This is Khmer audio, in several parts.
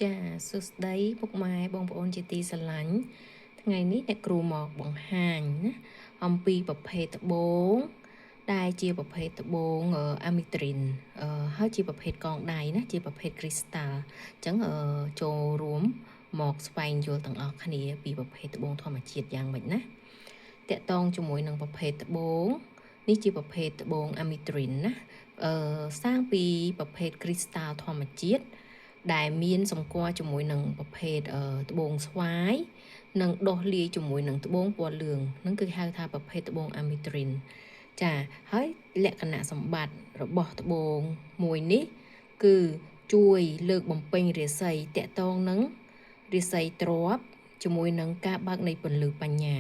ចាសួស្តីពុកម៉ែបងប្អូនជាទីស្រឡាញ់ថ្ងៃនេះអ្នកគ្រូមកបង្ហាញណាអំពីប្រភេទត្បូងដែលជាប្រភេទត្បូងអាមីទ្រីនហើយជាប្រភេទកងដៃណាជាប្រភេទគ្រីស្តាល់អញ្ចឹងចូលរួមមកស្វែងយល់ទាំងអស់គ្នាពីប្រភេទត្បូងធម្មជាតិយ៉ាងម៉េចណាតកតងជាមួយនឹងប្រភេទត្បូងនេះជាប្រភេទត្បូងអាមីទ្រីនណាសាងពីប្រភេទគ្រីស្តាល់ធម្មជាតិដែលមានសម្គាល់ជាមួយនឹងប្រភេទត្បូងស្វាយនិងដុះលាយជាមួយនឹងត្បូងពណ៌លឿងហ្នឹងគឺហៅថាប្រភេទត្បូងអាមីទ្រីនចាហើយលក្ខណៈសម្បត្តិរបស់ត្បូងមួយនេះគឺជួយលើកបំពេញរាសីតកតងនឹងរាសីទ្របជាមួយនឹងការបើកនៃពន្លឺបញ្ញា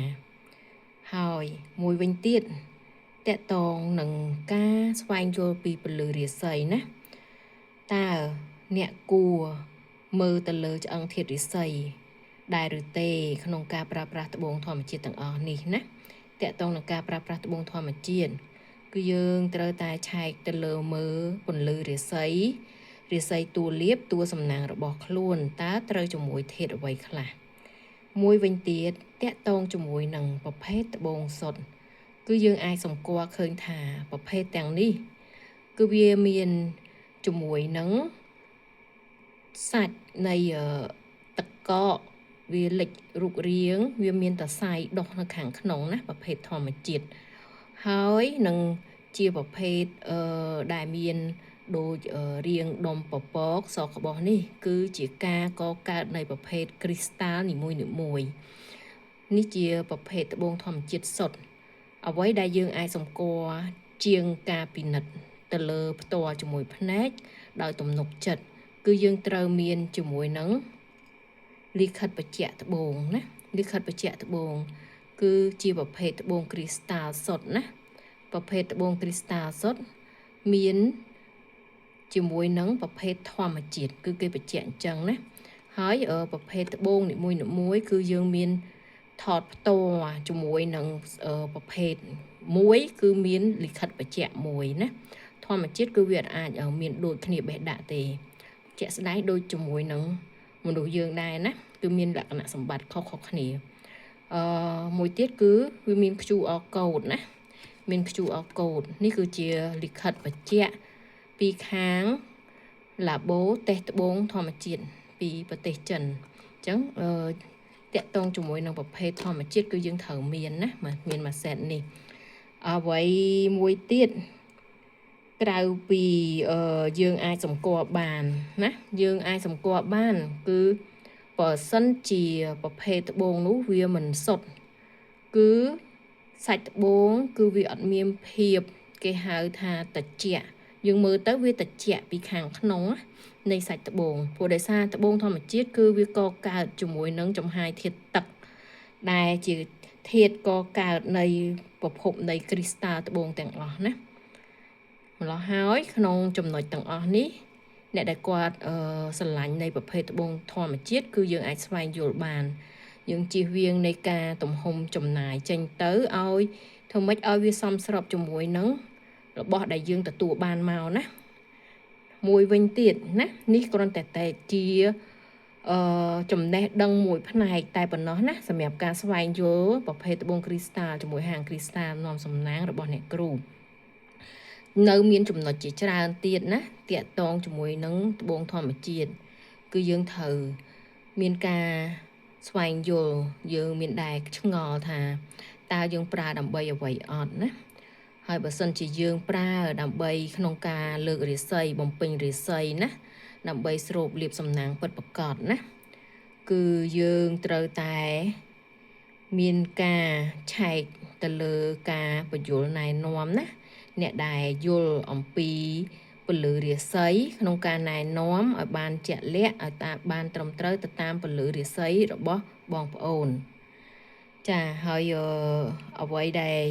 ហើយមួយវិញទៀតតកតងនឹងការស្វែងយល់ពីពន្លឺរាសីណាតើអ្នកគួរមើលទៅលើឆ្អឹងធាតុរាសីដែរឬទេក្នុងការប្រើប្រាស់ត្បូងធម្មជាតិទាំងអស់នេះណាតកតងនឹងការប្រើប្រាស់ត្បូងធម្មជាតិគឺយើងត្រូវតែឆែកទៅលើមើលពន្លឺរាសីរាសីតួលាបតួសំណាងរបស់ខ្លួនតើត្រូវជាមួយធាតុអ្វីខ្លះមួយវិញទៀតតកតងជាមួយនឹងប្រភេទត្បូងសុទ្ធគឺយើងអាចសម្គាល់ឃើញថាប្រភេទទាំងនេះគឺវាមានជាមួយនឹងសាច់នៃទឹកកកវាលិចរូបរាងវាមានតសៃដុះនៅខាងក្នុងណាប្រភេទធម្មជាតិហើយនឹងជាប្រភេទដែលមានដូចរាងដុំពពកសក្បុសនេះគឺជាការកកើតនៃប្រភេទគ្រីស្តាល់នីមួយៗនេះជាប្រភេទត្បូងធម្មជាតិសុទ្ធអ្វីដែលយើងអាចសម្គាល់ជាងការពិនិត្យទៅលើផ្ទាល់ជាមួយភ្នែកដោយទំនុកចិត្តគឺយើងត្រូវមានជាមួយនឹងលិខិតបញ្ជាក់ត្បូងណាលិខិតបញ្ជាក់ត្បូងគឺជាប្រភេទត្បូងគ្រីស្តាល់សុទ្ធណាប្រភេទត្បូងគ្រីស្តាល់សុទ្ធមានជាមួយនឹងប្រភេទធម្មជាតិគឺគេបញ្ជាក់អញ្ចឹងណាហើយប្រភេទត្បូងនីមួយៗគឺយើងមានថតផ្ទាល់ជាមួយនឹងប្រភេទមួយគឺមានលិខិតបញ្ជាក់មួយណាធម្មជាតិគឺវាអាចមានដូចគ្នាបេះដាក់ទេជាក់ស្ដែងដូចជាមួយនឹងមនុស្សយើងដែរណាគឺមានលក្ខណៈសម្បត្តិខុសៗគ្នាមួយទៀតគឺវាមាន QR code ណាមាន QR code នេះគឺជាលិខិតបញ្ជាក់ពីខាងឡាបូតេស្តត្បូងធម្មជាតិពីប្រទេសចិនអញ្ចឹងតាក់ទងជាមួយនឹងប្រភេទធម្មជាតិគឺយើងត្រូវមានណាមានមួយសេតនេះអ្វីមួយទៀតក្រៅពីយើងអាចសម្គាល់បានណាយើងអាចសម្គាល់បានគឺបើសិនជាប្រភេទត្បូងនោះវាមិនសុទ្ធគឺសាច់ត្បូងគឺវាអត់មានភាពគេហៅថាត្រជាក់យើងមើលទៅវាត្រជាក់ពីខាងក្នុងនៃសាច់ត្បូងព្រោះដោយសារត្បូងធម្មជាតិគឺវាកកើតជាមួយនឹងចំហាយធាតុទឹកដែលជាធាតុកកើតនៃប្រភពនៃគ្រីស្តាល់ត្បូងទាំងអស់ណាម្ល៉េះហើយក្នុងចំណុចទាំងអស់នេះអ្នកដែលគាត់ស្រឡាញ់នៃប្រភេទត្បូងធម្មជាតិគឺយើងអាចស្វែងយល់បានយើងជៀសវាងនៃការទំហំចំណាយចេញទៅឲ្យធ្វើម៉េចឲ្យវាសមស្របជាមួយនឹងរបស់ដែលយើងទទួលបានមកណាមួយវិញទៀតណានេះគ្រាន់តែតែជាចំណេះដឹងមួយផ្នែកតែប៉ុណ្ណោះណាសម្រាប់ការស្វែងយល់ប្រភេទត្បូងគ្រីស្តាល់ជាមួយហាងគ្រីស្តាល់នាំសំណាងរបស់អ្នកគ្រូនៅមានចំណុចជាច្រើនទៀតណាតាក់ទងជាមួយនឹងត្បូងធម្មជាតិគឺយើងត្រូវមានការស្វែងយល់យើងមានដែរឆ្ងល់ថាតើយើងប្រើដើម្បីអ្វីអត់ណាហើយបើសិនជាយើងប្រើដើម្បីក្នុងការលើករាសីបំពេញរាសីណាដើម្បីស្រូបលាភសំណាងពិតប្រាកដណាគឺយើងត្រូវតែមានការឆែកទៅលើការបញ្យលណែនាំណាអ្នកដែលយល់អំពីពន្លឺរាសីក្នុងការណែនាំឲ្យបានជាក់លាក់ឲ្យតាបានត្រឹមត្រូវទៅតាមពន្លឺរាសីរបស់បងប្អូនចាហើយអ្វីដែល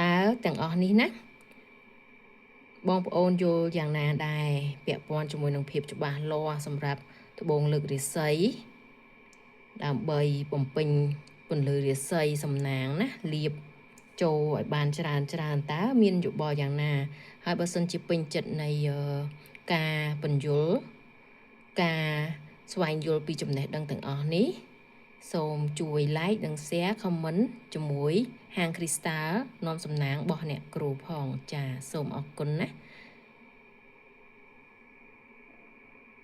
តើទាំងអស់នេះណាបងប្អូនយល់យ៉ាងណាដែរពាក់ព័ន្ធជាមួយនឹងភាពច្បាស់លាស់សម្រាប់ត្បូងលើករាសីដើម្បីបំពេញពន្លឺរាសីសំណាងណាលាបចូលឲ្យបានច្រើនច្រើនតើមានយោបល់យ៉ាងណាហើយបើសិនជាពេញចិត្តនៃការបញ្យល់ការ ស្វែងយល់ពីចំណេះដឹងទាំងអស់នេះសូមជួយ like និង share comment ជាមួយហាង Crystal នាំសំណាងរបស់អ្នកគ្រូផងចាសូមអរគុណណា។